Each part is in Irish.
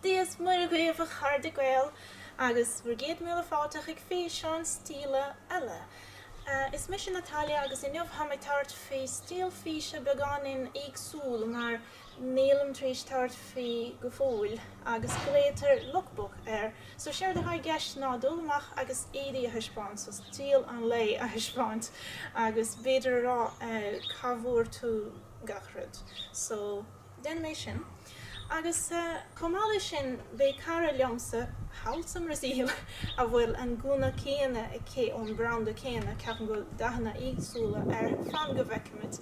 Dia is Muire dhaoibh a chairde Gael agus bhur gcéad míle fáilte chuig físeán stíle eile. Is mise Natalia agus inniu táim ag tabhairt faoi stíl físe beagáinín éagsúil mar nílim tar éis tabhairt faoi go fóill agus glaotar lookbook air. So séard atá i gceist ná dul amach agus éadaí a thaispeáint, so stíl an lae a thaispeáint agus b'fhéidir a rá cá bhfuair tú gach rud. So déanfaidh mé sin. Agus chomh maith leis sin, beidh cara liomsa thall sa mBrasaíl a bhfuil an gúna céanna aici ón branda céanna, ceapaim go bhfuil dathanna éagsúla air, fan go bhfeicfimid,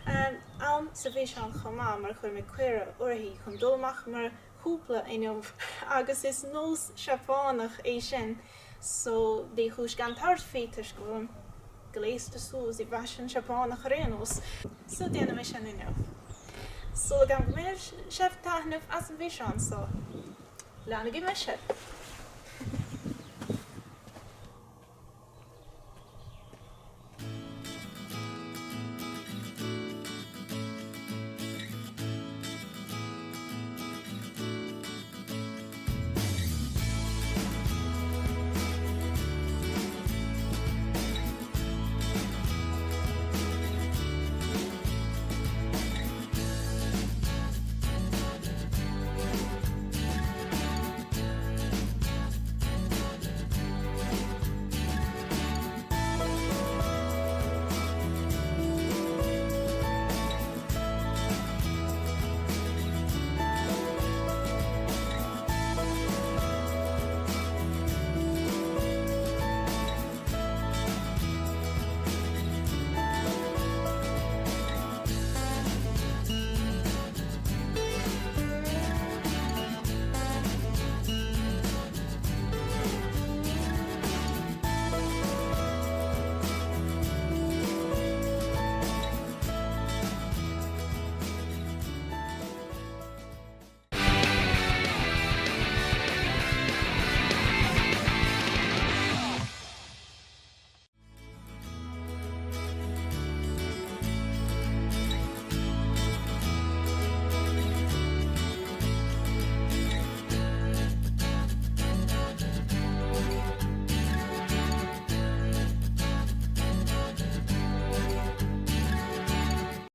ann sa bhfíseán chomh maith mar chuir mé cuireadh uirthi chun dul amach mar chúpla inniu agus is nós Seapánach é sin so ní chúis gan tabhairt faoi toisc go bhfuilim gléasta suas i bhfaisean Seapánach ar aon nós. So déanfaidh mé sin inniu. Súil agam go mbainfidh sibh taitneamh as an bhfíseán so leanaigí mise!